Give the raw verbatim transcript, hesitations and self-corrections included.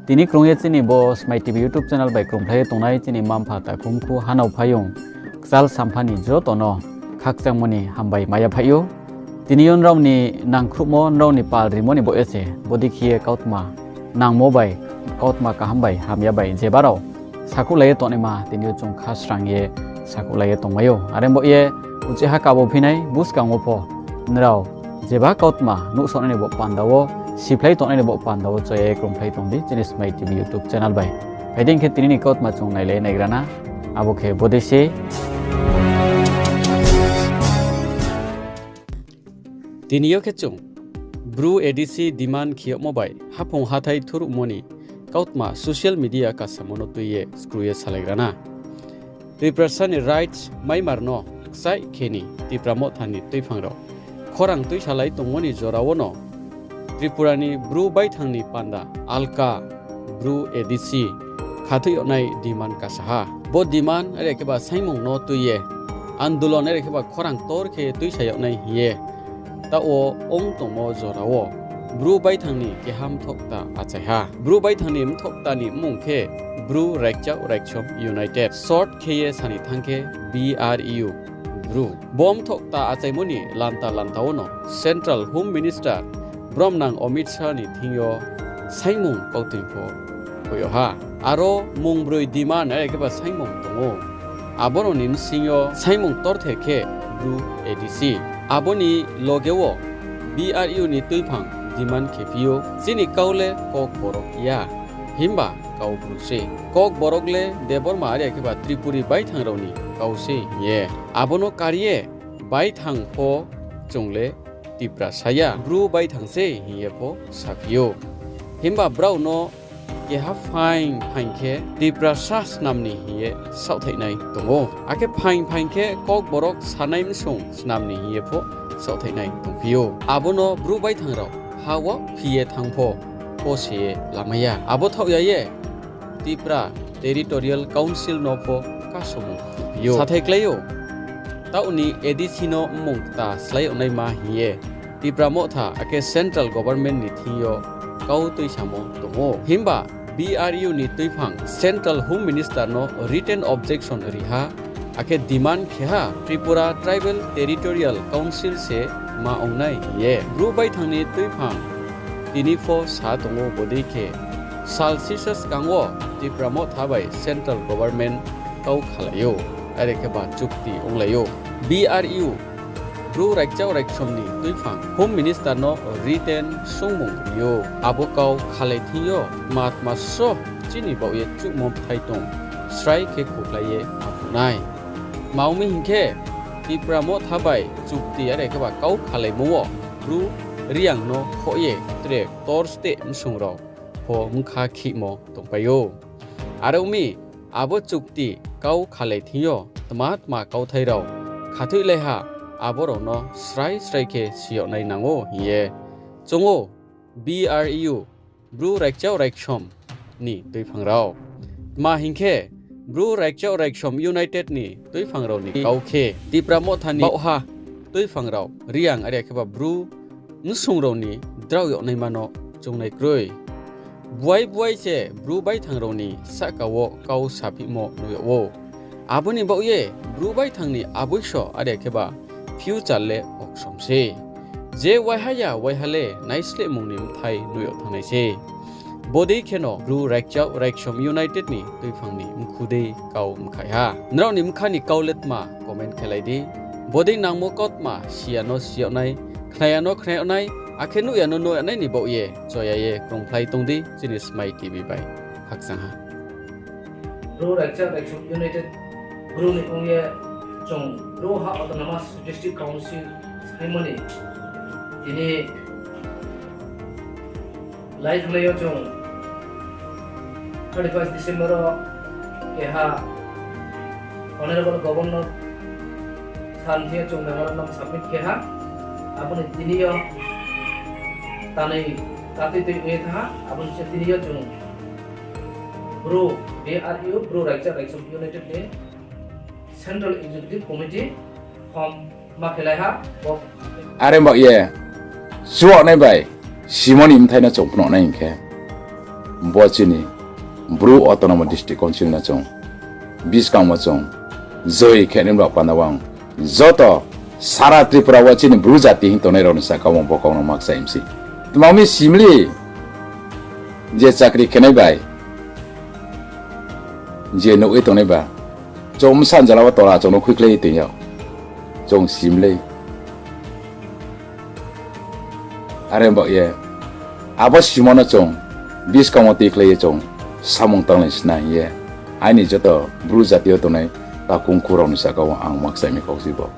Tini krung ye chini bo Smai T V YouTube channel bai krungphlai ye tongnai chini mma-mpha, takhu mkhu, hanao phaiyong, kchal sampha ni joto no khakchangmo ni hambai mai ya phaih ou. Tini yo nrao ni nangkhruhmo, nrao ni pal rimo ni baoh ye se bodei khe ye kautma nangmo bai, kautma kaham bai, hamya bai, jeba rao sakhouhlai ye tongnaima tini yo chung khasrang ye sakhouhlai ye tongmai ou. Are baoh ye uchih ha kabo phinai buskang wo pho nrao jeba kautma nuhsaonai ni baoh panda wo, siphlai tongnai ni baoh panda wo choya ye krungphlai tong di chini Smai T V YouTube channel bai. Phai di hing khe tini ni kautma chung nailai ye naigra na, abo khe bodei se. Tini yo khe chung Bru A D C demand khe yagmo bai haphung hathái thuruhmo ni kautma social media kasamo no tui ye skrui ye salaigra na. Tiprasa ni rights maimar no kchaih khe ni Tipra Motha ni tuiphang rao khorang tuisalai tongmo ni jora wono Tripura ni Bru baithang ni panda alka Bru A D C khathoih yagnai demand kasa ha. Bo demand are kheba saingmung no tui ye andolon are kheba khorang ktor khe tuisa yagnai hing ye taoh wo ong tongmo jora wo Bru baithang ni keha mthoh kta achai ha. Bru baithang ni mthoh kta ni mmung khe Bru Raikchaoh Raiksom United, short khe ye sani thanng khe B R U, Bru. Bo mthoh kta achaimo ni lanta lanta wono Central Home Minister bromnang Amit Shah ni thing yo saingmung kautoi pho hoih yag ha. Aro mungbroi demand are kheba saingmung tong ou. Abo rao ni bsing yo saingmung ktorther khe Bru A D C. Abo ni loge wo B R U ni tuiphang demand khe phi ou, chini kau le Kokborok ya, himba Kaubru se. Kokborok le Debbarma are kheba Tripuri baithang rao ni kau se hing ye. Abo no kar ye baithang pho chung le Tiprasa ya, Bru baithang se hing ye pho saphi ou. Himba brao no keha phaing phaing khe Tiprasa snam ni hing ye saohthaihnai tong ou. Akhe phaing phaing khe Kokborok sanai bsung snam ni hing ye pho saohthaihnai tongphi ou. Abo no Bru baithang rao ha wo phi ye thanng pho, pose ye lamai ya. Abo thaoh ya ye Tipra Territorial Council no pho kasomung phi ou. Sathai klái ou, taoh ni A D C no mmung kta slái yagnaima hing ye Tipra Motha akhe central government ni thing yo kau tuisamo tong ou. Himba B R U ni tuiphang Central Home Minister no written objection ri ha, akhe demand khe ha Tripura Tribal Territorial Council se ma ong nai hing ye. Bru baithang ni tuiphang tini pho sa tong ou bodei khe, sal sisa skang wo Tipra Motha bai central government kau khalai ou, are kheba chukti onglai ou. B R U, Bru Raikchaoh Raiksom ni tuiphang Home Minister no written sungmung ri ou. Abo kau khalai thing yo tma tma só chini baoh ye chuhmo bthai tong, srai khe khukhlai ye ma phuh nai. Tma ong mi hing khe, Tipra Motha bai chukti are kheba kau khalaimo wo Bru Reang no khoh ye tre ktor steh bsung rao pho bkha khihmo tongpai ou. Are ong mi, abo chukti kau khalai thing yo tma tma kauthai rao khathoihlai ha, abo rao no srai srai khe si yag nai nang ou hing ye chung ou B R U, Bru Raikchaoh Raiksom ni tuiphang rao. Tma hing khe, Bru Raikchaoh Raiksom United ni tuiphang rao ni kau khe Tipra Motha ni baohha tuiphang rao Reang are kheba Bru bsung rao ni drao yag naima no choungnai kroi. Buai buai se Bru baithang rao ni sahka wo kau saphihmo nuh yag ou. Abo ni baoh ye Bru baithang ni aboiso are kheba future le oksom se. Je waiha ya waiha le naislehmung ni bthai nuh yag thanngnai se. Bodei kheno Bru Raikchaoh Raiksom United ni tuiphang ni mkhu dei kau mkhaih ha. Nrao ni bkha ni kau le tma comment khelai di. Bodei nangmo kautma si ya no si yag nai, khna ya no khna yag nai, akhe nuh ya no nuh yag nai ni baoh ye choya ye krungphlai tong di chini Smai T V bai. Khakchang ha. Bru Raikchaoh Raiksom United Bru ni ong ye chung Bru ha Autonomous District Council saimo ni tini lai thanngnai yo chung thirty first December wo keha Honorable Governor sir ni thing yo chung memorandum submit khe ha. Abo ni tini yo tanoi katui tui ong ye thanng ha, abo ni se tini yo chung Bru, B R U, Bru Raikchaoh Raiksom United ni Central Executive Committee form ma khelai ha, bo are baoh ye, chuagnai bai simo ni bthai no chung phnuh nai hing khe, Bo chini Bru Autonomous District Council no chung buskang wo chung joi khe nai ba panda wo ang joto sara Tripura wo chini Bru jati hing tongnai rao ni sahka wo bo kau no ma kchaih mi sei. Tma mi sim le, je chakri khe nai bai, je nuh ye tongnai ba, chung bsa jala wo tola chung no khuikhlai ye tong yag, chung sim le. Are baoh ye, abo simo no chung buskang wo tuikhlai ye chung samung tanglai sna hing ye, aini joto Bru jati yo tongnai takhu khu rao ni sahka wo ang ma kchaih mi kau sei bo.